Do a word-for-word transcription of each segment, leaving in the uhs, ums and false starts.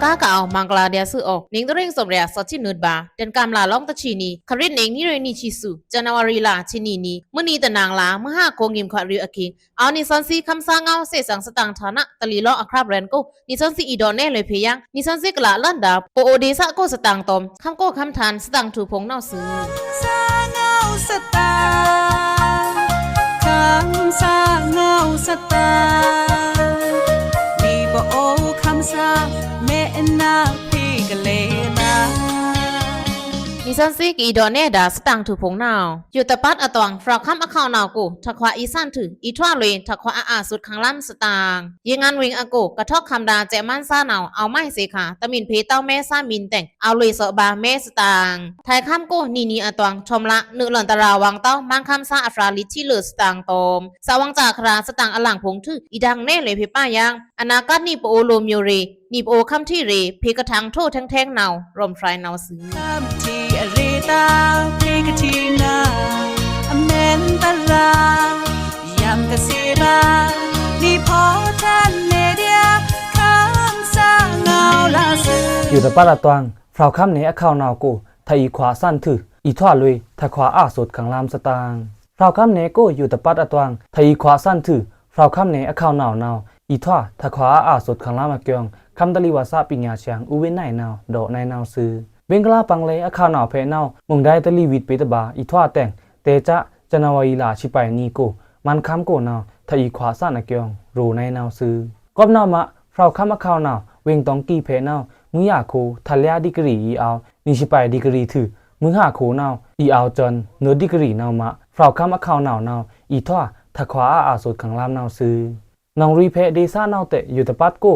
ကားကအဝ်ႏမဂ်လာႏဒျာႏသွူသြ။ နင်ႏတရ့င်စုံႏရဲ သော့ꩻချစ်နုတ်ဗာႏ ဒန်ကမ်ႏလါလောင်းတချီနံꩻ ခရစ်ꩻနင်ႏနွေꩻနွေꩻချစ်သွူ ဇန်နဝါရီႏလါႏချစ်နွေꩻနံꩻ မွိုးနံꩻတနင်္လာႏ မွိုးဟါႏခူဝ်းငိမ်ခွတ်ꩻရုပ်ꩻအခေတ် အဝ်ႏနီသွဉ်းသီး ခမ်းသားငဝ်းသဲသင် သတင်ꩻထာꩻန တလီလောင်းအခရပ်ꩻရဲဉ်ႏကို နီသွဉ်းသီး အီႏဒေါ့ꩻနဲလွေꩻဖေႏယင်း နီသွဉ်းသီးကလာပ်ꩻလန်ဒါႏ ပအိုဝ်ႏဒေႏသꓮꓸကိုသတင်ꩻ တွမ်ႏ ခမ်းကိုꩻခမ်းထန်ႏသတင်ꩻထူꩻဖုံႏနဝ်ꩻသွူ။ နီသွဉ်းသီးကအီႏဒေါ့ꩻနဲဒါႏ သတင်ꩻထူꩻဖုံႏနဝ်ꩻ ယိုတပတ်အတွင် ဖြောက်ခမ်းအခေါက်နဝ်ꩻကို ထခွာအီႏသန့်ꩻထွူ အီႏထွာလွေꩻ ထခွာအါအါသွတ်ꩻခင်ႏလမ်းသတင်ꩻ ရေငန်ဝိင်ႏအကို ကထောက်ခံဒါႏစဲ့ꩻမန်းသားနဝ်ꩻ အဝ်ႏမိုက်သေခါ တမင်ဖေႏတဝ်းမဲသားမီႏတဲင် အဝ်ႏလွေꩻသော့ꩻဗာႏမဲသတင်ꩻ ထုဲင်ႏခမ်းကို နီနံၤအတွင် ထွမ်ꩻလꩻ နုတ်ꩻလွန်ꩻတရာဝွင်တဝ်း မန်းခမ်းသားအဖြာႏလီထီလိူဝ်သတင်ꩻတွမ်ႏ သꩻဝင်ꩻစခရာႏသတင်ꩻအလင်ဖိုင်ႏထွူ အီႏဒင်နဲလွေꩻဖေႏပၢယင်း အနာဂတ်နံꩻပအိုဝ်ႏလိုꩻမျိူႏရေꩻ နံꩻပအိုဝ်ႏခမ်းထီရေꩻ ဖေႏကထင်ႏထိုꩻထဲင်ႏထဲင်ႏနဝ်ꩻ ရောမ်ဖြိုင်ႏနဝ်ꩻသွူ။ ယိုတပတ်အတွင် ဖြောက်ခမ်းနယ်အခေါက်နဝ်ꩻကို ထအီႏခွာသန့်ꩻထွူ အီႏထွာလွေꩻ ထခွာအါသွတ်ꩻခင်ႏလမ်းသတင်ꩻ ဖြောက်ခမ်းနယ်ကို ယိုတပတ်အတွင် ထအီႏခွာသန့်ꩻထွူ ဖြောက်ခမ်းနယ်အခေါက်နဝ်ꩻနဝ်ꩻ အီႏထွာထခွာအါအါသွတ်ꩻခင်ႏလမ်းအကျိုင်း ခမ်းတလီဝါသပညာရှင် ဦးဝင်းနိုင်နဝ်ꩻ ဒေါ့ꩻနဲနဝ်ꩻသွူ။ ဘင်္ဂလားပင်လယ်အခေါက်နဝ်ꩻဖဲနဝ်ꩻ မုန်တိုင်းတလီဝိတ်ꩻပေတဗာႏ အီႏထွာတဲင် တဲꩻစပ် ဇန်နဝါရီႏလါႏ ဆပ်ပိုင်ႏနံꩻကို မန်းခမ်းကိုနဝ်ꩻ ထအီႏခွာသန့်ꩻအကျိုင်း ရောႏနဲနဝ်ꩻသွူ။ ကွပ်ꩻနဝ်ꩻမး ဖြောက်ခမ်းအခေါက်နဝ်ꩻ ဝိုင်တောင်ႏကီꩻဖဲနဝ်ꩻ မွိုးယၢၵ်ႈကို ထလျားဒီဂရီႏအီႏအဝ်ႏ နီဆပ်ပိုင်ႏဒီဂရီႏထွူ မွိုးဟါႏကိုနဝ်ꩻ အီႏအဝ်ႏစွန် နွတ်ဒီဂရီႏနဝ်ꩻမး ဖြောက်ခမ်းအခေါက်နဝ်ꩻနဝ်ꩻ အီႏထွာထခွာအါအါသွတ်ꩻခင်ႏလမ်းနဝ်ꩻသွူ။ နောင်ရီႏဖဲဒေႏသနဝ်ꩻတဲ ယိုတပတ်ကို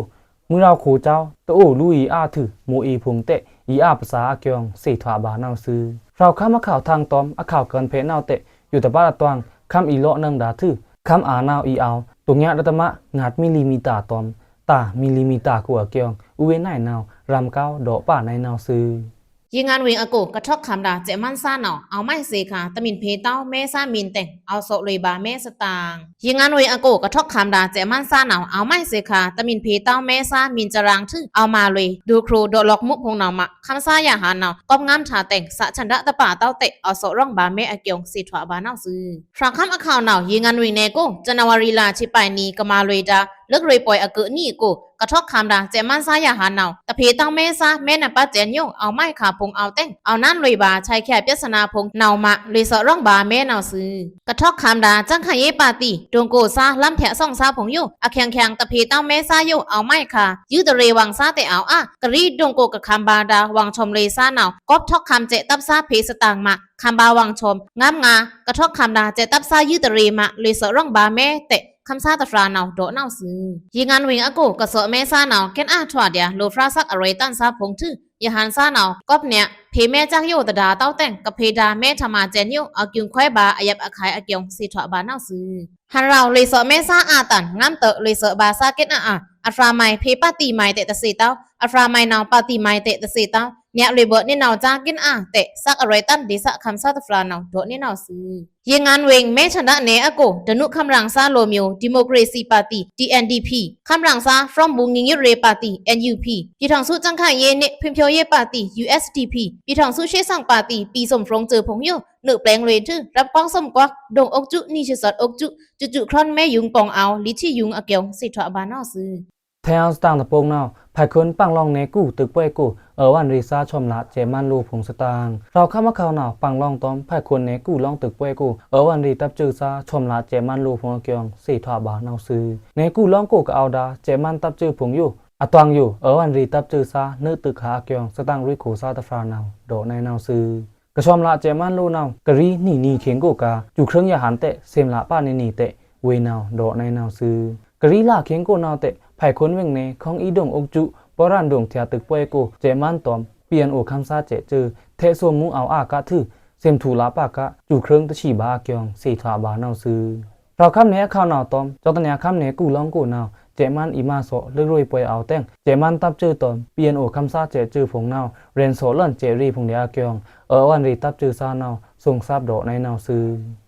မွိုးရောင်ကိုကျောင်း တအိုလူႏအီႏအါထွူ မိုးအီႏဖုံႏတဲ အီႏအါပစာအကျိုင်း သေထွာဗာႏနဝ်ꩻသွူ။ ဖြောက်ခမ်းအခေါက်ထင်တွမ် အခေါက်ကွန်ဖဲနဝ်ꩻတဲ ယိုတပတ်အတွင် ခမ်းအီႏလော့ꩻနွောင်ဒါထွူ ခမ်းအါနဝ်ꩻအီႏအဝ်ႏ တုန်ညါတတမ ငါးမီလီမီတာႏတွမ် တာႏမီလီမီတာႏကိုအကျိုင်း ဦးဝင်းနိုင်နဝ်ꩻ ရမ်ကောက်ဒေါ့ꩻပါနဲနဝ်ꩻသွူ။ ရေငန်ဝိင်ႏအကို ကထောက်ခံဒါႏစဲ့ꩻမန်းသားနဝ်ꩻ အဝ်ႏမိုက်သေခါ တမင်ဖေႏတဝ်းမဲသားမီႏတဲင် အဝ်ႏသော့ꩻလွေꩻဗာႏမဲသတင်ꩻ။ ရေငန်ဝိင်ႏအကို ကထောက်ခံဒါႏစဲ့ꩻမန်းသားနဝ်ꩻ အဝ်ႏမိုက်သေခါ တမင်ဖေႏတဝ်းမဲသားမီႏစရင်းထွူ အဝ်ႏမါလွေꩻ ဒူခရိုဒေါ့ꩻလော့ꩻမုတ်ဖုံႏနဝ်ꩻမး ခမ်းသားရဟန်းနဝ်ꩻ ကွပ်ငမ်းထာတဲင် သဆန္ဒတပါတဝ်းတဲ အဝ်ႏသော့ꩻရောင်းဗာႏမဲအကျိုင်း သေထွာဗာႏနဝ်ꩻသွူ။ ဖြောက်ခမ်းအခေါက်နဝ်ꩻ ရေငန်ဝိင်ႏနယ်ကို ဇန်နဝါရီႏလါႏဆပ်ပိုင်ႏနံꩻ ကမါလွေꩻဒါႏ လွေꩻလွေꩻပွိုင်ႏအကိုနံꩻအကို ကထောက်ခံဒါႏစဲ့ꩻမန်းသားရဟန်းနဝ်ꩻ တဖေႏတဝ်းမဲသားမဲနံပါတ်စဲ့ꩻညို အဝ်ႏမိုက်ခါဖုံႏအဝ်ႏတဲင် အဝ်ႏနန်းလွေꩻဗာႏ ဆာချာပြဿနာဖုံႏနဝ်ꩻမး လွေꩻသော့ꩻရောင်းဗာႏမဲနဝ်ꩻသွူ။ ကထောက်ခံဒါႏ ကြံ့ခိုင်ရေးပါတီ ဒွန်ကိုꩻသား လမ်းဖြတ်စောင့်သားဖုံႏယို အချောင်ချောင် တဖေႏတဝ်းမဲသားယို အဝ်ႏမိုက်ခါ ယိုတရေဝွင်သားတဲအဝ်ႏအာ ကရီႏဒွန်ကိုꩻကခမ်းဗာႏဒါႏ ဝွင်ႏထွမ်ႏလွေꩻသားနဝ်ꩻ ကွပ်ထောက်ခံစဲ့တပ်သားဖေႏသတင်ꩻမး ခမ်းဗာႏဝွင်ႏထွမ်ႏ ငမ်းငါ ကထောက်ခံဒါႏစဲ့တပ်သားယိုတရေမး လွေꩻသော့ꩻရောင်းဗာႏမဲတဲ ခမ်းသားတဖြာနဝ်ꩻ ဒေါ့ꩻနဝ်ꩻသွူ။ ရေငန်ဝိင်ႏအကို ကသော့ꩻမဲသားနဝ်ꩻ ကဲနအာထွာဒျာႏ လိုႏဖြာသားအရွေးတန်းသားဖုံႏထွူ ရဟန်းသားနဝ်ꩻ ကွပ်နဝ်ꩻ ဖေႏမဲသားယိုတဒါႏတဝ်းတဲင် ကဖေႏဒါႏမဲထမာႏစဲ့ꩻညို အကျိုင်းခွဲဗာႏ အယပ်ꩻအခုဲင်ႏအကျိုင်း သေထွာဗာႏနဝ်ꩻသွူ။ ဟန်ရောင်လွေꩻသော့ꩻမဲသားအာတန် ငမ်းတော်လွေꩻသော့ꩻဗာႏသားကဲနအာ အဖြာမိုင်ဖေႏပါတီမိုင်တဲတသေတဝ်း အဖြာမိုင်နဝ်ꩻပါတီမိုင်တဲတသေတဝ်း နဝ်ꩻလွေꩻဗော့ꩻနေနဝ်ꩻသားကဲနအာတဲ သကအရွေးတန်းဒေသခမ်းသားတဖြာနဝ်ꩻ ဒေါ့ꩻနေနဝ်ꩻသွူ။ ရေငန်ဝိင်ႏမဲဆန္ဒနယ်အကို တနုခမ်းရင်သားလိုꩻမျိူꩻ ဒီမိုကရေစီပါတီ တီအန်ဒီပီ ခမ်းရင်သားဖြောင့်ဘူးညီညွတ်ရေးပါတီ NUP ပြည်ထောင်စုကြံ့ခိုင်ရေးနှင့်ဖွံ့ဖြိုးရေးပါတီ USDP ပြည်ထောင်စုရှေ့ဆောင်ပါတီ ပြည်သူ့ဖြိုးစုံဖုံႏယို နွေꩻပျိုင်လွေꩻထွူ ရပ်ပေါင်းစုံကွာ ဒွန်အုပ်စု နှစ်ဆယ့်သွစ်အုပ်စု စုစုကျိုင်းမဲယုင်ပေါင်ႏအဝ်ႏ လီထီယုင်အကျိုင်း သေထွာဗာႏနဝ်ꩻသွူ။ ထဲအံၤစတင်တပူင်နဝ်ꩻ ဖဲခွန်ပင်လောင်နယ်ကူ တိုပ်ကွဲကို အဝ်ႏဝၢန်ရေသား ဆွမ်ꩻလတ်ꩻစဲ့ꩻမန်းလိုꩻဖုံႏသတင်ꩻ ဖြောက်ခမ်းအခေါက်နဝ်ꩻ ပင်လောင်တွမ် ဖဲခွန်နယ်ကူလောင်းတိုပ်ကွဲကို အဝ်ႏဝၢန်ရေတပ်စွဲသား ဆွမ်ꩻလတ်ꩻစဲ့ꩻမန်းလိုꩻဖုံႏအကျိုင်း သေထွာဗာႏနဝ်ꩻသွူ။ နယ်ကူလောင်းကိုကအဝ်ႏဒါႏ စဲ့ꩻမန်းတပ်စွဲဖုံႏယို အတွင်ယို အဝ်ႏဝၢန်ရေတပ်စွဲသား နွေꩻတိုပ်ခါအကျိုင်း စတင်ရွေးကိုသားတဖြာနဝ်ꩻ ဒေါ့ꩻနေနဝ်ꩻသွူ။ ကဆွမ်ꩻလတ်ꩻစဲ့ꩻမန်းလိုꩻနဝ်ꩻ ကရီးနီနီခဲင်ကိုကါ စူးခြိုင်းရဟန်းတဲ သင်လပါနီနီတဲ ဝေနဝ်ꩻ ဒေါ့ꩻနေနဝ်ꩻသွူ။ ကရီးလခဲင်ကိုနဝ်ꩻတဲ ဖဲခွန်ဝိင်နယ် ခွန်အီဒွန်အုပ်စု ပရန်ဒွန်ထျာတိုပ်ကွဲကို စဲ့ꩻမန်းတွမ် ပီအန်အိုခမ်းသားစဲ့ꩻစွူ ထဲသို့မူးအဝ်ႏအာကထွူ သင်ထူလပါကါ စူးခြိုင်းတသီဗာႏအကျိုင်း သေထွာဗာႏနဝ်ꩻသွူ။ ဖြောက်ခမ်းနယ်အခေါက်နဝ်ꩻတွမ် ကျောက်တညါခမ်းနယ်ကူလောင်းကိုနဝ်ꩻ စဲ့ꩻမန်းအီမါသော့ လွေꩻလွေꩻပွိုင်ႏအဝ်ႏတဲင် စဲ့ꩻမန်းတပ်စွဲတွမ် ပီအန်အိုခမ်းသားစဲ့ꩻစွူဖုံႏနဝ်ꩻ ရဲန်သော့ꩻလွောန်စဲ့ꩻရေဖုံႏဒျာႏအကျိုင်း အဝ်ႏဝၢန်ရေတပ်စွဲသားနဝ်ꩻ သွင်သပ်ဒေါ့ꩻနေနဝ်ꩻသွူ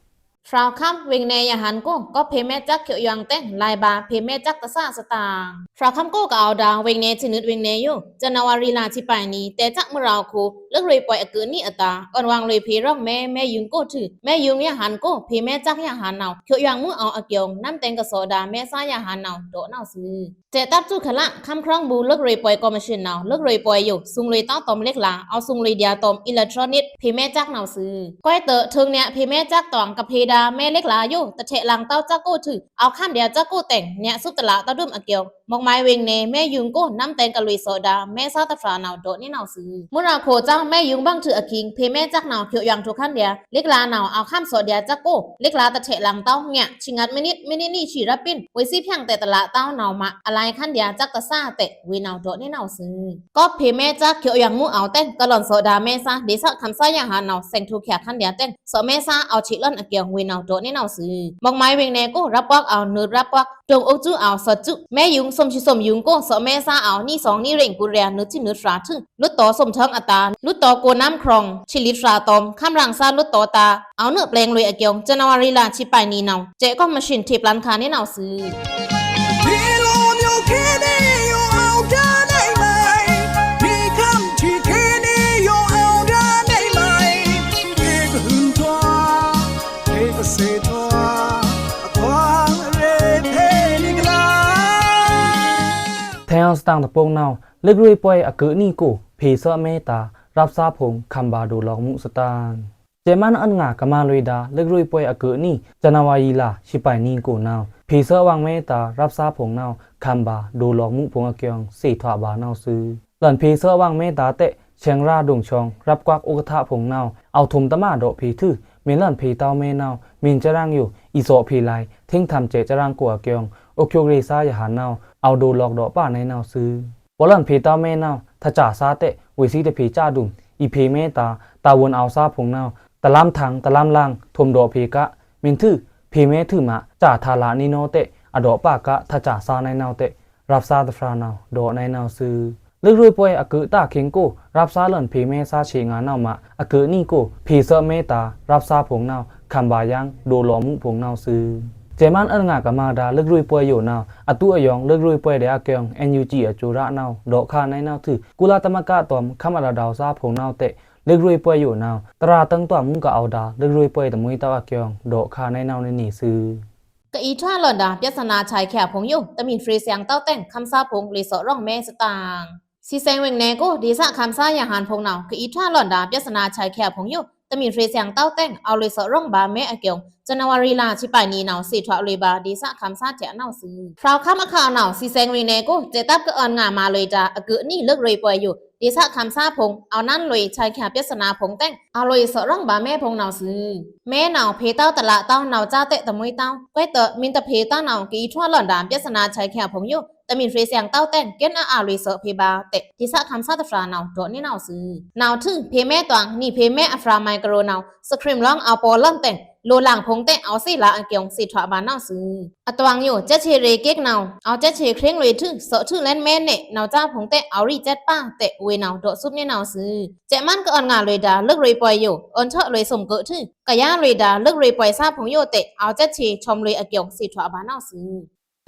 ။ ဖြောဝ်ႏခမ်း ဝေင်နယ်ယဟန်ကို ကော့ꩻဖေႏမဲကျား ခေုပ်ယွင်တဲင် လိုင်ဗာႏဖေႏမဲကျား တဆားသတင်ꩻ။ ဖြောဝ်ႏခမ်းကို ကအိုဝ်ႏဒါ ဝေင်နယ်ဆံနွိုက်ဝေင်နယ်ယို ဇန်နဝါရီလ ဆံပိုင်နံꩻ တဲꩻကျားမွိုးရဝ်ႏအခို လွိုက်ရွေးပွေအကုုပ်နံꩻအတာႏ အွောန်ဝွင်လွေꩻဖေႏရွောင်းမဲ မဲယုင်ကိုꩻထွူ မဲယုင်ယဟန်ကို ဖေႏမဲကျားယဟန်ႏနဝ်ꩻ ခေုပ်ယွင်မွိုးအဝ်ႏအကျိုင် နမ်းတဲင်ကသော့ꩻဒါႏမဲသားယဟန်ႏနဝ်ꩻ ဒို့ꩻနဝ်ꩻသွူ။ စဲ့ꩻတပ်စုခလ ခမ်းခြွင်းဗူႏလွိုက်ရွေးပွေကော်မရှင်နဝ်ꩻ လွိုက်ရွေးပွေယို သုင်လွေꩻတောင်းတွမ်ꩻလက်လာႏ အဝ်ႏသုင်လွေꩻဒျာႏတွမ်ꩻ အီလက်ထရောနစ်ꩻ ဖေႏမဲကျားနဝ်ꩻသွူ။ ကွဲးတꩻ ထုင်ꩻနျာꩻဖေႏမဲကျားတွင်ꩻ ကဖေႏဒါႏမဲလက်လာႏယို တထဲ့ꩻလင်တောင်းကျားကိုထွူ အဝ်ႏခမ်းဒျာႏကျားကိုတဲင် နျာꩻသွုပ်တလꩻတောင်းတွမ်ꩻအကျိုင် မွိုန်မွဲဝေင်နယ် မဲယုင်ကိုꩻ နမ်းတဲင်ကလွေꩻသော့ꩻဒါႏမဲသားတဖြားနဝ်ꩻ ဒို့ꩻနဝ်ꩻသွူ။ မွိုးရဝ်ႏအခို ကျားမဲယုင်ဗွင်ထွူအခိင် ဖေႏမဲကျားနဝ်ꩻ ခေုပ်ယွင်ထွူခမ်းဒျာႏ လက်လာႏနဝ်ꩻ အဝ်ႏခမ်းသော့ꩻဒျာႏကျားကို လက်လာႏတထဲ့ꩻလင်တောင်း နျာꩻ ဆံငတ်မိနစ် မိနစ်နံꩻ ဆံရပ်ပင်း ဝေးသီးဖြောင်တဲတလꩻတောင်းနဝ်ꩻ မꩻအလိုင်ႏခမ်းဒျာႏကျားတဆားတဲ ဝေးနဝ်ꩻ ဒို့ꩻနဝ်ꩻသွူ။ ကော့ꩻဖေႏမဲကျား ခေုပ်ယွင်မွိုးအဝ်ႏတဲင် ကလွန်သော့ꩻဒါႏမဲသား ဒေႏသခမ်းသားယဟန်ႏနဝ်ꩻ သဲင်ꩻထုချာႏခမ်းဒျာႏတဲင် သော့ꩻမဲသားအဝ်ႏခြေလွန်အကျိုင် ဝေးနဝ်ꩻ ဒို့ꩻနဝ်ꩻသွူ။ မွိုန်မွဲဝေင်နယ်ကို ရပ်ပွက်အဝ်ႏ နွိုတ်ရပ်ပွက် တုံႏအုပ်စုအဝ်ႏ သော့ꩻစု မဲယုင်သွမ်ဆံသွမ်ယုင်ကို သော့ꩻမဲသားအဝ်ႏ နံꩻသွင်နံꩻရဲင်ꩻ ကူရဲနွိုတ်သီးနွိုတ်ဖြားထွူ လွတ်ꩻတောႏသွမ်ထွင်အတာႏ လွတ်ꩻတောႏကိုနမ်းခြွင် ဆံလီဖြားတွမ် ခမ်းရင်ႏသားလွတ်ꩻတောႏတာႏ အဝ်ႏနွိုတ်ပျဲင်လွေꩻအကျိုင် ဇန်နဝါရီလ ဆံပိုင်နံꩻနဝ်ꩻ စဲ့ꩻကော်မရှင်ထေႏပျန်ခါနဝ်ꩻသွူ။ ထင်ꩻစတန်တပုင်းနဝ်ꩻ လွိုက်ရွေးပွေအကုုပ်နံꩻကို ဖေႏသော့ꩻမဲသား ရပ်ꩻသားဖိုင်ႏ ခမ်းဗာႏဒိုလော့ꩻမူသတင်ꩻ။ စဲ့ꩻမန်းအွောန်ငါကမꩻလွေꩻဒါႏ လွိုက်ရွေးပွေအကုုပ်နံꩻ ဇန်နဝါရီလ ဆံပိုင်နံꩻကိုနဝ်ꩻ ဖေႏသော့ꩻဝွင်ႏမဲသား ရပ်ꩻသားဖိုင်ႏနဝ်ꩻ ခမ်းဗာႏဒိုလော့ꩻမူဖိုင်ႏအကျိုင် သေထွာဗာႏနဝ်ꩻသွူ။ လွေꩻဖေႏသော့ꩻဝွင်ႏမဲသားတဲ ဆဲင်ꩻရာႏဒုံချွင် ရပ်ꩻကွက်ဥက္ကဋ္ဌဖိုင်ႏနဝ်ꩻ အဝ်ႏထုမ်ႏတမꩻဒေါ့ꩻဖေႏထွူ မ့ၢ်လွေꩻဖေႏတောင်းမဲနဝ်ꩻ မ့ၢ်စရင်ယို အီသော့ꩻဖေႏလိုင် ထင်ꩻထမ်စဲ့ꩻစရင်ကိုအကျိုင် အုပ်ချုပ်ရေးသားယဟန်ႏနဝ်ꩻ အဝ်ႏဒိုလော့ꩻဒေါ့ꩻပာ်နဝ်ꩻသွူ။ ပလောေꩻဖေႏတောင်းမဲနဝ်ꩻ ထကျသားတဲ ဝေးသီးတဖေႏကျဒုံ အီဖေႏမဲသား တာဝန်အဝ်ႏသားဖိုင်ႏနဝ်ꩻ တလမ်းထင် တလမ်းလင် ထုမ်ႏဒေါ့ꩻဖေႏက မ့ၢ်ထွူ ဖေႏမဲထွူမꩻ ကျထလနဝ်ꩻတဲ အဒေါ့ꩻပာ်က ထကျသားနဝ်ꩻတဲ ရပ်ꩻသားတဖြားနဝ်ꩻ ဒို့ꩻနဝ်ꩻသွူ။ လွိုက်ရွေးပွေအကုုပ်တၢ်ခင်ကို ရပ်ꩻသားလွေꩻဖေႏမဲသား ဆံငါနဝ်ꩻမꩻ အကုုပ်နံꩻကို ဖေႏသော့ꩻမဲသား ရပ်ꩻသားဖိုင်ႏနဝ်ꩻ ခမ်းဗာႏယင်းဒိုလော့ꩻမူဖိုင်ႏနဝ်ꩻသွူ။ စဲ့ꩻမန်းအွောန်ငါကမꩻဒါႏ လွိုက်ရွေးပွေယိုနဝ်ꩻ အတုအယွင် လွိုက်ရွေးပွေဒျာႏအကျိုင် NUG အကျိုးရနဝ်ꩻ ဒေါ့ꩻခါနဝ်ꩻသွူ ကုလသမဂ္ဂတွမ်ႏခမ်းအရဒါႏသားဖိုင်ႏနဝ်ꩻတဲ လွိုက်ရွေးပွေယိုနဝ်ꩻ တရာတန်တွာမူကအဝ်ႏဒါႏ လွိုက်ရွေးပွေတမှွေးတဝ်းအကျိုင် ဒို့ꩻခါနဝ်ꩻနေနေသွူ။ ကအီထွာလွောန်ဒါႏ ပြဿနာချောင်ꩻခဲꩻဖိုင်ႏယို တမင်ဖြေရှင်းတဝ်းတဲင် ခမ်းသားဖိုင်ႏလွေꩻသော့ꩻရောင်းမဲသတင်ꩻ။ သီးသဲင်ဝေင်နယ်ကို ဒေႏသခမ်းသားယဟန်ႏဖိုင်ႏနဝ်ꩻ ကအီထွာလွောန်ဒါႏ ပြဿနာချောင်ꩻခဲꩻဖိုင်ႏယို တမင်ဖြေရှင်းတဝ်းတဲင် အဝ်ႏလွေꩻသော့ꩻရောင်းဗာႏမဲအကျိုင် ဇန်နဝါရီလ ဆံပိုင်နံꩻနဝ်ꩻ သေထွာလွေꩻဗာႏ ဒေႏသခမ်းသားထျꩻနဝ်ꩻသွူ။ ဖြောဝ်ႏခမ်းအခါနဝ်ꩻ သီးသဲင်ဝေင်နယ်ကို စဲ့ꩻတပ်ကအွောန်ငါမꩻလွေꩻဒါႏ အကုုပ်နံꩻလွိုက်ရွေးပွေယို ဒေႏသခမ်းသားဖိုင်ႏ အဝ်ႏနန်းလွေꩻချောင်ꩻခဲꩻပြဿနာဖိုင်ႏတဲင် အဝ်ႏလွေꩻသော့ꩻရောင်းဗာႏမဲဖိုင်ႏနဝ်ꩻသွူ။ မဲနဝ်ꩻဖေႏတဝ်းတလꩻတဝ်းနဝ်ꩻစတဲ့တမှွေးတဝ်း ကွဲးတဝ်း မင်တဖေႏတဝ်းနဝ်ꩻ ကအီထွာလွောန်ဒါႏ ပြဿနာချောင်ꩻခဲꩻဖိုင်ႏယို တမင်ဖြေရှင်းတဝ်းတဲင် ကဲနအဝ်ႏလွေꩻသော့ꩻဖေႏဗာႏတဲ ဒေႏသခမ်းသားတဖြားနဝ်ꩻ ဒို့ꩻနဝ်ꩻသွူ။ နဝ်ꩻထွူ ဖေႏမဲတွင် နံꩻဖေႏမဲအဖြားမိုက်ခရိုင်နဝ်ꩻ သခရင်လောင်းအဝ်ႏပေါႏလမ်းတဲင် လိုꩻလင်ဖိုင်ႏတဲ အဝ်ႏသေ့ꩻလအကျိုင် သေထွာဗာႏနဝ်ꩻသွူ။ အတွင်ယို စက်ခြေရေခဲနဝ်ꩻ အဝ်ႏစက်ခြေခြောင်ꩻလွေꩻထွူ သော့ꩻထွူလမ်းမဲနဲ နဝ်ꩻစဖိုင်ႏတဲ အဝ်ႏရီႏစက်ပါတဲ ဝေးနဝ်ꩻဒို့ꩻသွူပ်နဲနဝ်ꩻသွူ။ စဲ့ꩻမန်းကအွောန်ငါလွေꩻဒါႏ လွိုက်ရွေးပွေယို အွောန်ထွတ်လွေꩻသွမ်ကုုပ်ထွူ ကယားလွေꩻဒါႏ လွိုက်ရွေးပွေသဖိုင်ႏယိုတဲ အဝ်ႏစက်ခြေခြောင်ꩻလွေꩻအကျိုင် သေထွာဗာႏနဝ်ꩻသွူ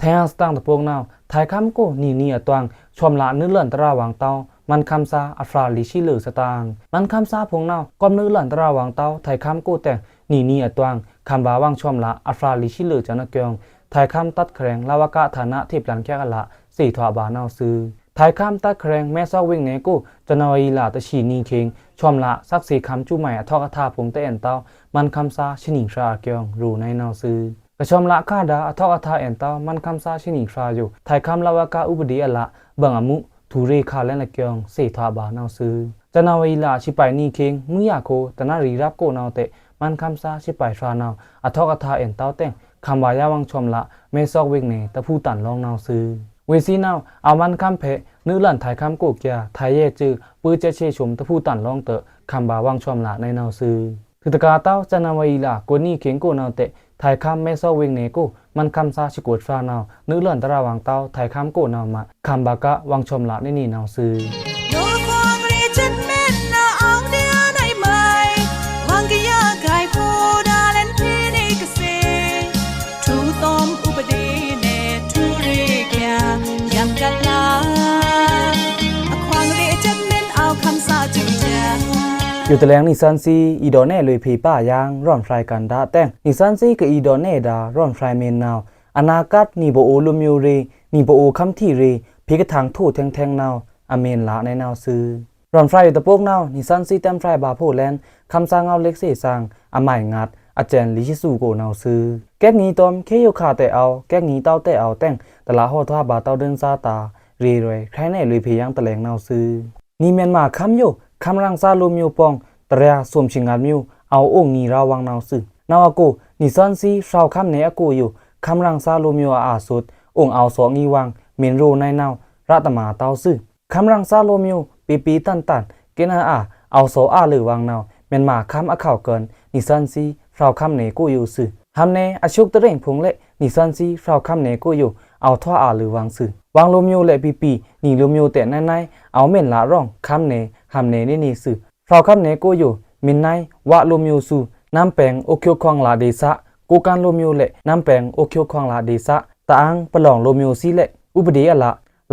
။ ထျောင်သတင်ꩻတပုင်းနဝ်ꩻ ထျောင်ခမ်းကို နံꩻနံꩻအတွင် ချွမ်ꩻလꩻနွိုတ်လွောန်တရာဝွင်ႏတဝ်း မန်းခမ်းသား အဖြားလီသီးလွေꩻသတင်ꩻ။ မန်းခမ်းသားဖိုင်ႏနဝ်ꩻ ကွပ်နွိုတ်လွောန်တရာဝွင်ႏတဝ်း ထျောင်ခမ်းကိုတဲင် နံꩻနံꩻအတွင် ခမ်းဗာႏဝွင်ႏချွမ်ꩻလꩻ အဖြားလီသီးလွေꩻစနအကျိုင် ထျောင်ခမ်းတပ်ခရိုင် လဝက ဌာနထေႏပျန်ႏခဲအလ သေထွာဗာႏနဝ်ꩻသွူ။ ထျောင်ခမ်းတပ်ခရိုင် မဲသော့ꩻဝေင်နယ်ကို ဇန်နဝါရီလ တဆံနံꩻခံ ချွမ်ꩻလꩻ သက္ကစီခမ်းစူမိုင် အထောက်အထားဖိုင်ႏတဲအဲန်ႏတဝ်း မန်းခမ်းသား သနီဖြားအကျိုင် ရိုꩻနဝ်ꩻသွူ။ ကချွမ်ꩻလꩻခါဒါႏ အထောက်အထားအဲန်ႏတဝ်း မန်းခမ်းသား သနီဖြားယို ထျောင်ခမ်းလဝက ဥပဒေအလ ဘင်အမူ ထူရေခါလဲန်အကျိုင် သေထွာဗာႏနဝ်ꩻသွူ။ ဇန်နဝါရီလ သီးပိုင်နံꩻခံ မွိုးယိုင်ႏအခို တနွံရပ်ကိုနဝ်ꩻတဲ မန်းခမ်းသား သီးပိုင်ဖြားနဝ်ꩻ အထောက်အထားအဲန်ႏတဝ်းတဲင် ခမ်းဗာႏယင်းဝွင်ႏချွမ်ꩻလꩻ မဲသော့ꩻဝေင်နယ် တဖူးတန်လောင်းနဝ်ꩻသွူ။ ဝေးသီးနဝ်ꩻ အဝ်ႏမန်းခမ်းဖေႏ နွိုတ်လွောန်ထျောင်ခမ်းကိုကျာ ထျောင်ရဲစူ ပိုးစက်ခြေခြွမ် တဖူးတန်လောင်းတဲ ခမ်းဗာႏဝွင်ႏချွမ်ꩻလꩻနဝ်ꩻသွူ။ ထွုတကာႏတဝ်း ဇန်နဝါရီလ ကိုနံꩻခံကိုနဝ်ꩻတဲ ထျောင်ခမ်းမဲသော့ꩻဝေင်နယ်ကို မန်းခမ်းသား သီးပိုင်ဖြားနဝ်ꩻ နွိုတ်လွောန်တရာဝွင်ႏတဝ်း ထျောင်ခမ်းကိုနဝ်ꩻမ ခမ်းဗာႏကဝွင်ႏချွမ်ꩻလꩻနေနေနဝ်ꩻသွူ။ ယိုတလဲင် နီသွဉ်းသီး အီဒော့နဲလွေဖေႏပါယင်း ရွန်ဖြိုင်ႏကန္တာတဲင် နီသွဉ်းသီးကအီဒော့နဲဒါ ရွန်ဖြိုင်ႏမ့န်နဝ်ꩻ အနာဂတ် နီပအိုဝ်ႏလွေꩻမျိုးရေꩻ နီပအိုဝ်ႏခမ်းထီရေꩻ ဖေႏကထောင်ထိုꩻထဲင်ထဲင်နဝ်ꩻ အမ့န်လာနဝ်ꩻသွူ။ ရွန်ဖြိုင်ႏယိုတပိုက်နဝ်ꩻ နီသွဉ်းသီးတဲမ်းဖြိုင်ႏဗာႏဖိုက်လဲန် ခမ်းသားငေါက်ꩻလစ်ꩻသေ့ꩻသင်ႏ အမိုင်ငတ်ꩻ အကျဉ်းလေးဆံသူကိုနဝ်ꩻသွူ။ ကဲကနီတုမ်ႏ ခေယိုခါတဲအဝ်ႏ ကဲကနီတဝ်းတဲအဝ်ႏတဲင် တလဟော့ထွာဗာႏတဝ်းဒိုင်းသားတာႏ ရေရွယ်ႏ ခရိုင်ႏနဲလွေဖေႏယင်းတလဲင်နဝ်ꩻသွူ။ နီမန်မာခမ်းယို ခမ်းရင်သားလွေꩻမျိုးပေါင်း တရာစုံႏဆံငတ်ꩻမျိုး အဝ်ႏအိုင်ႏငီႏရာႏဝင်းနဝ်ꩻသွူ။ နဝ်ꩻအကို နီသွဉ်းသီးဖြိုင်ႏခမ်းနဲအကိုယို ခမ်းရင်သားလွေꩻမျိုးအအာꩻသွတ် အိုင်ႏအဝ်ႏသော့ꩻငီႏဝင်း မ့န်ရိုꩻနဝ်ꩻ ရတမတဝ်းသွူ။ ခမ်းရင်သားလွေꩻမျိုး ပေပေတန်တန် ကဲနအာ အဝ်ႏသော့ꩻအာလွေꩻဝင်းနဝ်ꩻ မန်မာခမ်းအခေါက်ꩻကၢၼ် နီသွဉ်းသီးဖြိုင်ႏခမ်းနဲကိုယိုသွူ။ ဟမ်းနဲအသုတ်တရင်ဖိုင်ႏလဲ့ နီသွဉ်းသီးဖြိုင်ႏခမ်းနဲကိုယို အဝ်ႏထွာအာလွေꩻဝင်းသွူ။ ဝင်းလွေꩻမျိုးလဲ့ပေပေ နီလွေꩻမျိုးတဲနဝ်ꩻ အဝ်ႏမ့န်လာရောင်ႏ ခမ်းနဲ ဟမ်းနဲနေနေသွူ။ ဖြိုင်ႏခမ်းနဲကိုယို မန်နဲ ဝလွေꩻမျိုးသွူ နမ်းပင်အိုက်ချိုက်ခွန်ႏလဒေႏသာ ကိုးကန့်လွေꩻမျိုးလဲ့ နမ်းပင်အိုက်ချိုက်ခွန်ႏလဒေႏသာ တအာင်းပလောင်လွေꩻမျိုးသီးလဲ့ ဥပဒေအလ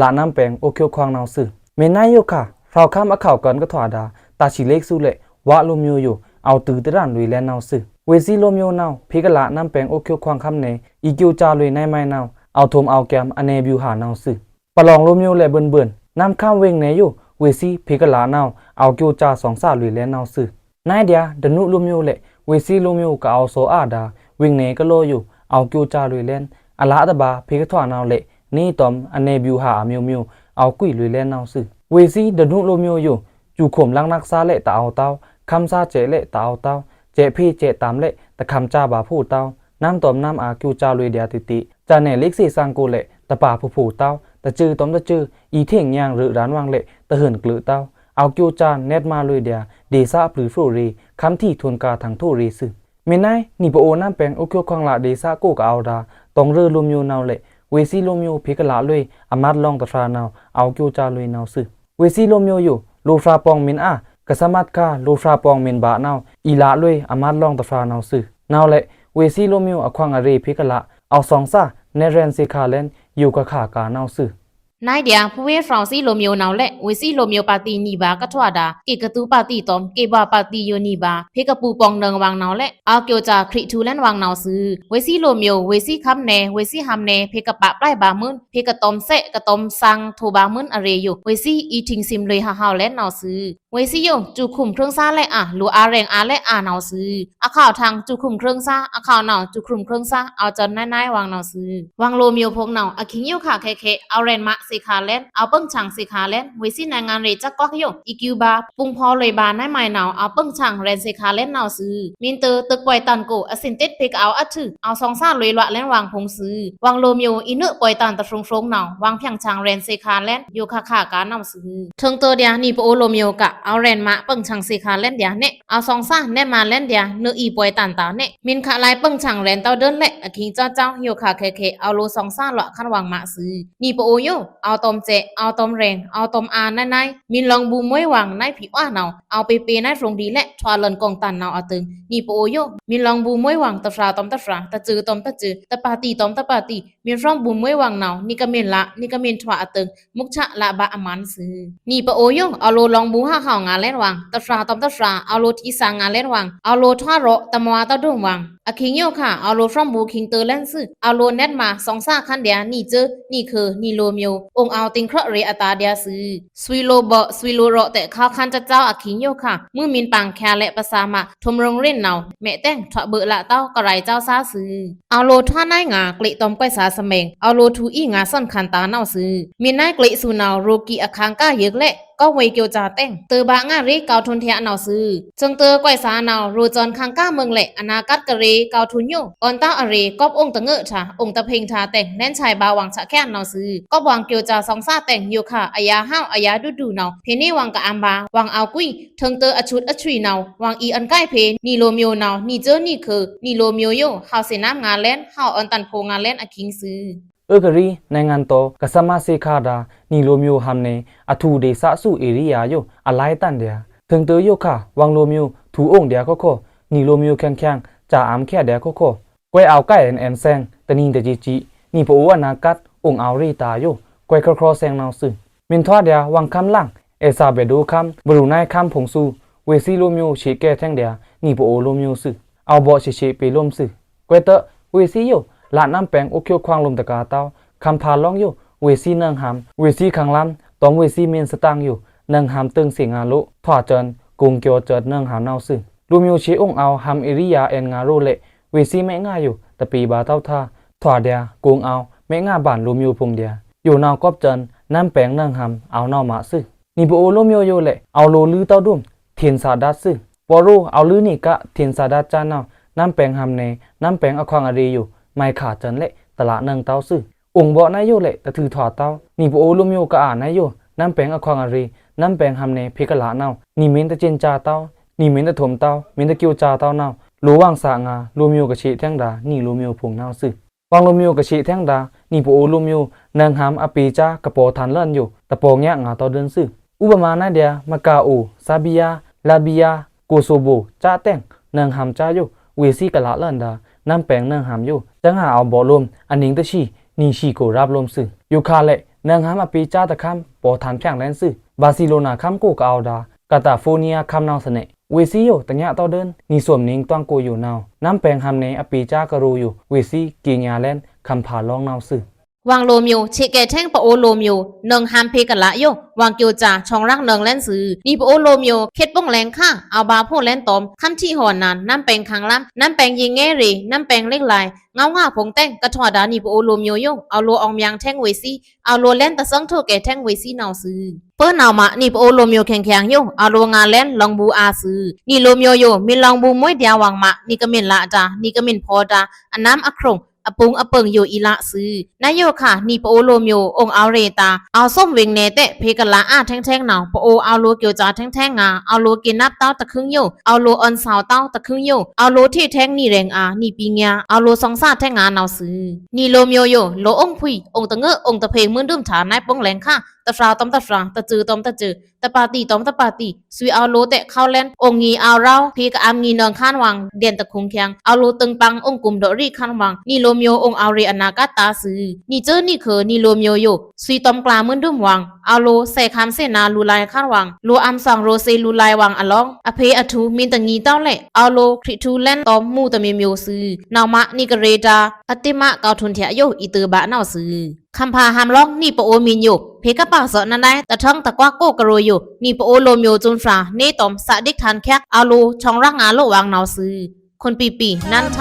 လနမ်းပင်အိုက်ချိုက်ခွန်ႏနဝ်ꩻသွူ။ မန်နဲယိုခါ ဖြိုင်ႏခမ်းအခေါက်ꩻကၢၼ်ကထွာဒါ တာရှီလက်သွူလဲ့ ဝလွေꩻမျိုးယို အဝ်ႏတိုဝ်တရန်ႏလွေꩻလဲန်နဝ်ꩻသွူ။ ဝေꩻသီးလွေꩻမျိုးနဝ်ꩻ ဖေႏကလ နမ်းပင်အိုက်ချိုက်ခွန်ႏခမ်းနဲ အီႏကျိုးစာလွေꩻနဝ်ꩻမုဲင်နဝ်ꩻ အဝ်ႏထုမ်ႏအဝ်ႏကဵမ်ႏ အနေပြုဟာနဝ်ꩻသွူ။ ပလောင်လွေꩻမျိုးလဲ့ဘိုင်ဘိုင် နမ်းခမ်းဝိုင်ႏနဲယို ဝေꩻသီးဖေႏကလနဝ်ꩻ အဝ်ႏကျိုးစာသွင်ႏသာလွေꩻလဲန်နဝ်ꩻသွူ။ နဲဒျာ ဒနူလွေꩻမျိုးလဲ့ ဝေꩻသီးလွေꩻမျိုးကအဝ်ႏသော့ꩻအာဒါ ဝိုင်ႏနဲကလောယို အဝ်ႏကျိုးစာလွေꩻလဲန် အလတဗာ ဖေႏကထွာနဝ်ꩻလဲ့ နေတုမ်ႏ အနေပြုဟာအမျိုးမျိုး အဝ်ႏကွိုက်လွေꩻလဲန်နဝ်ꩻသွူ။ ဝေꩻသီးဒနူလွေꩻမျိုးယို ကျူခွမ်ႏလင်နက်သာလဲ့တအဝ်ႏတဝ်း ခမ်းသားစဲ့လဲ့တအဝ်ႏတဝ်း စဲ့ဖေ့စဲ့တမ်ႏလဲ့ တခမ်းစာဗာႏဖို့ꩻတဝ်း နမ်းတုမ်ႏနမ်းအာကျိုးစာလွေꩻဒျာတတိ စဲ့နဲလက်သွေ့သင်ႏကိုလဲ့ တပါဖိုဖိုတဝ်း တစွူးတုမ်တစွူး အီႏထေင်ႏညံင်ႏရ့ꩻရန်ႏဝင်းလဲ့ တဟုန်ႏကျိုးတဝ်း အဝ်ႏကျိုးစာနဲတ်ꩻမာလွေꩻဒျာ ဒေႏသာပြုဖိုရေ ခမ်းထီထွန်ႏကာႏထိုင်ႏထိုရေသွူ။ မန်နဲ နီပအိုနမ်းပင်အိုက်ချိုက်ခွန်ႏလဒေႏသာကိုကအဝ်ႏဒါ တုံႏရ့ꩻလွေꩻမျိုးနဝ်ꩻလဲ့ ဝေꩻသီးလွေꩻမျိုးဖေႏကလလွေꩻ အမတ်လောင်ႏတဖြာနဝ်ꩻ အဝ်ႏကျိုးစာလွေꩻနဝ်ꩻသွူ။ ဝေꩻသီးလွေꩻမျိုးယို လိုꩻဖြာပေါင်ႏမန်အာ ကစမတ်ခါ လိုꩻဖြာပေါင်ႏမန်ဗာနဝ်ꩻ အီႏလလွေꩻ အမတ်လောင်ႏတဖြာနဝ်ꩻသွူ။ နဝ်ꩻလဲ့ ဝေꩻသီးလွေꩻမျိုးအခွင်ႏအရေဖေႏကလ အဝ်ႏသွင်ႏသာ နဲရန်ႏသေခါလဲန် ယိုခါခါကနဝ်ꩻသွူ။ နဲဒျာ ဖူဝေးဖြောင်ႏသီးလွေꩻမျိုးနဝ်ꩻလဲ့ ဝေꩻသီးလွေꩻမျိုးပါတီနီဗာႏကထွာဒါ ကေꩻကသူပါတီတုမ်ႏ ကေꩻဗာပါတီယိုနီဗာႏ ဖေႏကပူႏပေါင်ႏနွောင်ႏဝင်းနဝ်ꩻလဲ့ အဝ်ႏကျိုးစာခရီးထူႏလဲန်ဝင်းနဝ်ꩻသွူ။ ဝေꩻသီးလွေꩻမျိုး ဝေꩻသီးခမ်းနဲ ဝေꩻသီးဟမ်းနဲ ဖေႏကပါပျဲဗာႏမုဉ် ဖေႏကတုမ်ႏစဲ့ ကတုမ်ႏသင်ႏထိုဗာႏမုဉ်အရေယို ဝေꩻသီးအီႏထိင်ႏသိမ်ႏလွေꩻဟဟဝ်လဲန်နဝ်ꩻသွူ။ ဝေꩻသီးယို ကျူခွမ်ႏခြိုင်းသားလဲ့အာ လိုꩻအာရဲင်ႏအာလဲ့အာနဝ်ꩻသွူ။ အခဝ်ႏထင်ႏကျူခွမ်ႏခြိုင်းသား အခဝ်ႏနဝ်ꩻကျူခွမ်ႏခြိုင်းသား အဝ်ႏစွန်ႏနဲနဲဝင်းနဝ်ꩻသွူ။ ဝင်းလွေꩻမျိုးဖိုင်ႏနဝ်ꩻ အခိင်ယိုခါခဲခဲ အဝ်ႏရဲဉ်ႏမꩻသေခါလဲန် အဝ်ႏပိုင်ꩻဆင်ႏသေခါလဲန် ဝေꩻသီးနဲင်ႏငါႏရေꩻစက်ကွက်ယို အီႏကျိုးဗာႏ ပုင်ႏဖော်လွေꩻဗာႏနဲမုဲင်နဝ်ꩻ အဝ်ႏပိုင်ꩻဆင်ႏရဲဉ်ႏသေခါလဲန်နဝ်ꩻသွူ။ မန်တိုꩻ တိုꩻပွိုင်ႏတန်ကို အသင်ႏတိတ်ဖေႏကအဝ်ႏအထု အဝ်ႏသွင်ႏသာလွေꩻလွဲန်ဝင်းဖိုင်ႏသွူ။ ဝင်းလွေꩻမျိုး အီႏနုပိုင်ႏတန်တဖြူင်ဖြူင်နဝ်ꩻ ဝင်းဖြောင်ႏဆင်ႏရဲဉ်ႏသေခါလဲန် ယိုခါခါကနဝ်ꩻသွူ။ ထိုင်တိုဒျာ နီပအိုလွေꩻမျိုးက အဝ်ႏရဲဉ်ႏမꩻပိုင်ႏဆင်ႏသေခါလဲန်ဒျာနဲ အဝ်ႏသွင်ႏသာနဲမုဲင်လဲန်ဒျာ နွေꩻအီႏပွိုင်ႏတန်တဝ်ႏနဲ မန်ခလါပိုင်ႏဆင်ႏရဲဉ်ႏတဝ်ႏဒိုၼ်းလဲ့ အခိင်ႏစွန်ႏစွန်ႏ ယိုခါခဲခဲ အဝ်ႏလိုꩻသွင်ႏသာလွေꩻခန်းဝင်းမꩻသွူ။ နီပအိုယို အဝ်ႏတုမ်ႏစဲ့ အဝ်ႏတုမ်ႏရဲင်ႏ အဝ်ႏတုမ်ႏအာနဲနဲ မန်လွင်ꩻဗူႏမွေးဝင်းနဲဖီအာနဝ်ꩻ အဝ်ႏပေပေနဲဖြုင်ႏဒ်လဲ့ ထွာလွန်ꩻကုင်ႏတန်နဝ်ꩻအတိုင် နီပအိုယို မန်လွင်ꩻဗူႏမွေးဝင်း တဖြာတုမ်ႏတဖြာ တစွူးတုမ်ႏတစွူး တပါတီတုမ်ႏတပါတီ မန်ဖြုင်ႏဗူႏမွေးဝင်းနဝ်ꩻ နီကမန်လꩻနီကမန်ထွာအတိုင် မုချလဗာႏအမန်သွူ။ နီပအိုယို အဝ်ႏလိုꩻလွင်ꩻဗူႏဟဟဝ်ငါလဲန်ဝင်း တဖြာတုမ်ႏတဖြာ အဝ်ႏလိုꩻထီသင်ႏငါလဲန်ဝင်း အဝ်ႏလိုꩻထွာရော့ꩻတမွားတဒုမ်ႏဝင်း အခိင်ယိုခါ အဝ်ႏလိုꩻဖြုင်ႏဗူႏခိင်ႏတိုလဲန်သွူ အဝ်ႏလိုꩻနဲမုဲင်သွင်ႏသာခန်းဒျာ နီစွူး နီခုဲး နီလွေꩻမျိုး အိုင်ႏအဝ်ႏတိင်ႏခြော့ꩻရေꩻအတာဒျာသွူ။ သွီလိုဗော့ သွီလိုရော့ꩻတဲခါခန်းတစဝ်းအခိင်ယိုခါ မုဲင်မန်ပင်ႏခဲလဲ့ပသာမꩻ ထုမ်ႏရုံႏရဲဉ်ႏနဝ်ꩻ မဲတဲင်ထွာဗွဲလတဝ်းကရိုင်ႏစဝ်းသွူ။ အဝ်ႏလိုꩻထွာနဲငါ ကျေ့ꩻတုမ်ႏကွဲးသာသမဲင် အဝ်ႏလိုꩻထူအီႏငါသွဉ်းခန်းတာနဝ်ꩻသွူ။ မန်နဲကျေ့ꩻသွူနဝ်ꩻ ရိုꩻကီꩻအခန်းကာယိုက်လဲ့ ကော့ꩻဝေးကျိုးစာတဲင် တိုဘးငါရေꩻကောက်ထွုန်ထျာနဝ်ꩻသွူ။ ထိုင်တိုကွဲးသာနဝ်ꩻ ရိုꩻစွန်ႏခန်းကာမုဲင်လဲ့ အနာဂတ်ကရေꩻကောက်ထွုန်ယို အွန်တဝ်းအရေꩻ ကော့ꩻအိုင်ႏတငိုက်ꩻထၢ အိုင်ႏတဖြိင်ႏထၢတဲင် နဲဆဲးဗာႏဝင်းဆခဲနဝ်ꩻသွူ။ ကော့ꩻဝင်းကျိုးစာသွင်ႏသာတဲင် ယိုခါ အယာဟဝ်အယာဒုဒုနဝ်ꩻ ဖေႏနေဝင်းကအံႏဗာႏ ဝင်းအဝ်ႏကွီ ထိုင်တိုအဆူတ်အဆွီနဝ်ꩻ ဝင်းအီႏအွန်ႏကိုင်ꩻဖေႏ နီလွေꩻမျိုးနဝ်ꩻ နီစွူး နီခုဲး နီလွေꩻမျိုးယို ဟဝ်သေနမ်းငါလဲန် ဟဝ်အွန်ႏတန်ဖိုငါလဲန်အခိင်သွူ။ အွေးကရီ နဲင်ႏငါႏတော ကစမတ်သေခါဒျာ နီလွေꩻမျိုးဟမ်းနဲ အထူဒေႏသာသွူဧရိယာယို အလိုင်းတန်ဒျာ ထိုင်တိုယိုခါ ဝင်းလွေꩻမျိုး ထူအိုင်ႏဒျာခိခိ နီလွေꩻမျိုးခဲင်ခဲင် စၢအံႏခဲဒျာခိခိ ကွဲးအဝ်ႏကိုင်ꩻအဲနအဲနသဲင် တနံၤတစံစံ နီပအိုအနာဂတ် အိုင်ႏအဝ်ႏရေꩻတာယို ကွဲးခြောက်ခြောက်သဲင်နဝ်ꩻသွူ။ မန်ထွာဒျာ ဝင်းခမ်းလင် အဲဆာဗေဒိုခမ်း ဘရူးနဲခမ်းဖိုင်ႏသွူ ဝေ့စီးလိုမျိုး ရှေ့ကဲထဲင်းဒျာ နီပုအိုလိုမျိုးသွူ။ အဝ်ဗော့ရှေ့ရှေ့ပေလိုမ်းသွူ။ ကွဲးတ ဝေ့စီးယို လဒ်နမ်းပဲင် အိုးချောက်ခွင်လိုမ်တကာႏတဝ်း ခမ်ဖါလောင်းယို ဝေ့စီးနွိုင်ဟမ် ဝေ့စီးခမ်းလမ်း တောမ်ဝေ့စီးမင်းသတင်ယို နွိုင်ဟမ်တွိုင်ꩻသေငါလို ထွာကျဉ် ကုံႏကျော်ကျဉ် နွိုင်ဟမ်နဝ်သွူ။ လိုမျိုးရှေ့အုံငါ ဟမ်ဧရိယာ အဲန်ငါရိုးလဲ့ ဝေ့စီးမဲငါယို တပေႏဗာႏတဝ်းထါ ထွာဒျာ ကုံႏ မဲငါဗန်လိုမျိုးဖုံႏဒျာ ယိုနဝ်ကွပ်ကျဉ် နမ်းပဲင်နွိုင်ဟမ် အဝ်နဝ်မသွူ။ နီပုအိုလိုမျိုးယိုလဲ့ အဝ်လိုလွိုတဝ်းဒုမ် ထေင်စာဒတ်သွူ။ ပော့ရိုး အဝ်လွိုနီက ထေင်စာဒတ်ကြားနဝ် နမ်းပဲင်ဟမ်နဲ နမ်းပဲင်အခွင်အရေယို မိုင်ခါကျဉ်လဲ့ တလနွိုင်တဝ်းသွူ။ အုံဗော့နဝ်ယိုလဲ့ တထွူထွာတဝ်း နီပုအိုလိုမျိုးကအါနဝ်ယို နမ်းပဲင်အခွင်အရေ နမ်းပဲင်ဟမ်နဲ ဖေႏကလာနဝ် နီမ့ဉ်တကျဉ်ကြားတဝ်း နီမ့ဉ်တထုမ်တဝ်း မ့ဉ်တကျော်ကြားတဝ်းနဝ် လိုဝွင်စာငါ လိုမျိုးကရှေ့ထဲင်းဒျာ နီလိုမျိုးဖုံႏနဝ်သွူ။ ဝွင်လိုမျိုးကရှေ့ထဲင်းဒျာ နီပုအိုလိုမျိုး နွိုင်ဟမ်အပေကြား ကပော်ထန်လွဉ်ယို တပော်ညက်ငါတဝ်းဒုံသွူ။ ဥပမာနဝ်ဒျာ မကာအို ဆာဘီးယား လတ်ဗီးယား ကိုဆိုဗို ကြားထဲင်း နွိုင်ဟမ်ကြားယို ဝေ့စီးကလာလွဉ်ဒျာ နမ်းပဲင်နွိုင်ဟမ်ယို စံငါအဝ်ဗော့လိုမ် အနင်တသီ နီသီကိုရပ်လိုမ်သွူ။ ယိုခါလဲ့ နွိုင်ဟမ်အပေကြားတခမ်း ပော်ထန်ဖြန့်လဲသွူ။ ဘာစီလိုနာခမ်းကိုကအဝ်ဒျာ ကတာဖိုးနီးယားခမ်းနဝ်သနဲ ဝေ့စီးယို တညက်တဝ်းဒုံ နီသွမ်နင်တွင်ကိုယိုနဝ် နမ်းပဲင်ဟမ်နဲ အပေကြားကရိုယို ဝေ့စီး ကီညါလဲ့ ခမ်ဖါလောင်းနဝ်သွူ။ ဝွင်လိုမျိုး ရှေ့ကဲထဲင်းပအိုလိုမျိုး နွိုင်ဟမ်ဖေႏကလာယို ဝွင်ကျော်ကြား ချွင်ရပ်နွိုင်လဲ့သွူ။ နီပုအိုလိုမျိုး ခေတ်ပုံးလဲင်ခါ အဝ်ဗာႏဖိုလဲ့တောမ် ခမ်းထီဟော်နန် နမ်းပဲင်ခမ်းလမ်း နမ်းပဲင်ရေငယ်ရေ နမ်းပဲင်လစ်လိုင်း ငဝ်ငါဖုံႏတဲင် ကထွာဒျာ နီပုအိုလိုမျိုးယို အဝ်လိုအောင်မျင်ထဲင်းဝေ့စီး အဝ်လိုလဲ့တသွင်ထိုကဲထဲင်းဝေ့စီးနဝ်သွူ။ ပႃးနဝ်မ နီပုအိုလိုမျိုးခဲင်ခဲင်ယို အဝ်လိုငါလဲ့လောင်ဗူအာသွူ။ နီလိုမျိုးယို မ့ၢ်လောင်ဗူမွဲဒျာဝွင်မ နီကမ့ၢ်လဒျာ နီကမ့ၢ်ဖော်ဒျာ အနမ်းအခရုံ အပုင်အပင်ယိုအီလသွူ။ နဝ်ယိုခါ နီပုအိုလိုမျိုး အုံအဝ်ရေတၢ အဝ်သွမ်ဝေင်နဲတဲ ဖေႏကလာအာထဲင်းထဲင်းနဝ် ပအိုအဝ်လိုကျော်ကြားထဲင်းထဲင်းငါ အဝ်လိုကေနပ်တဝ်းတခឹင်ယို အဝ်လိုအွန်သဝ်တဝ်းတခឹင်ယို အဝ်လိုထေထဲင်းနီရဲင်အာ နီပီညါ အဝ်လိုသွင်သၣ်ထဲင်းငါနဝ်သွူ။ နီလိုမျိုးယို လိုအုံဖုီ အုံတငို အုံတဖေင် မွိုင်းဒုမ်ထါ နဝ်ပုံးလဲင်ခါ တဖြာတောမ်တဖြာ တစုတောမ်တစု တပါတီတောမ်တပါတီ သွီအဝ်လိုတဲခဝ်လဲ့ အုံငီအဝ်ရောဝ် ဖေႏကအမ်ငီနွိုင်ခမ်းဝွင် ဒျဉ်တခုံခဲင် အဝ်လိုတိုင်ပင်အုံကုမ်ဒေါ့ရီခမ်းဝွင် နီလိုမျိုးအုံအဝ်ရေအနာဂတ်တၢ်သွူ။ နီစုနီခု နီလိုမျိုးယို သွီတောမ်ကျာမွိုင်းဒုမ်ဝွင် အဝ်လိုသဲခမ်းသဲနါလူလါခမ်းဝွင် လိုအမ်သွင်ရိုသေလူလါဝွင် အလောင်း အဖေႏအထူႏ မင်းတငီးတဝ်းလဲ့ အဝ်လိုခရစ်ထူႏလဲ့တောမ်မူတမံၤမံၤသွူ။ နဝ်မ နီကရေတၢ် အတိမကောက်ထွန်ထျာယို အီတုဗာနဝ်သွူ။ ခမ်ဖါဟမ်လောင်း နီပုအိုမံၤယို ဖေႏကပါသွော့နဒျာ တထွင်တကွားကိုကရိုယို နီပုအိုလိုမျိုး စွန်ဖြာ နေတောမ် သဒိတ်ထန်ချက် အဝ်လို ချွင်ရပ်ငါလိုဝွင်နဝ်သွူ။ ခွန်ပီပီ နန်းထ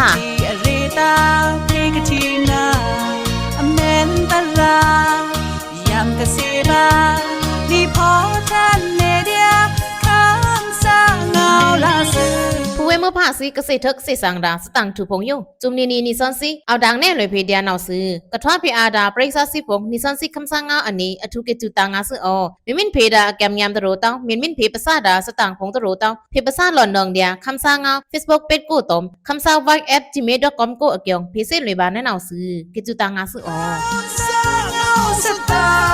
အမဲန်တရာ ယမ်ကသေဗာ နီဖော်ထန်နေဒျာ ခမ်းသၣ်ငဝ်လသွူ။ ဖူဝဲမွဲဖါသွီ ကသေထုးကသေသင်ဒျာ သတင်ထူဖုံယို စုမ်နီနီ နီသွဉ်းသီး အဝ်ဒင်နဲလွေဖဲဒျာနဝ်သွူ။ ကထွာဖဲအာဒျာ ပရိသတ်သီးဖုံ နီသွဉ်းသီး ခမ်းသၣ်ငဝ်အနံၤ အထူးကဲစူတၢ်ငါသွူအို။ မ့မ့ၢ်ဖဲဒျာ အကဲမ်ညမ်တရူးတဝ်း မ့မ့မ့ၢ်ဖဲပသၣ်ဒျာ သတင်ဖုံတရူးတဝ်း ဖဲပသၣ်လွဉ်နွိုင်ဒျာ ခမ်းသၣ်ငဝ် Facebook page ကို တောမ် ခမ်းသၣ် voice at gmail dot com ကို အကျိုင်း ဖေႏသ့လွေဗာနဲနဝ်သွူ။ ကဲစူတၢ်ငါသွူအို။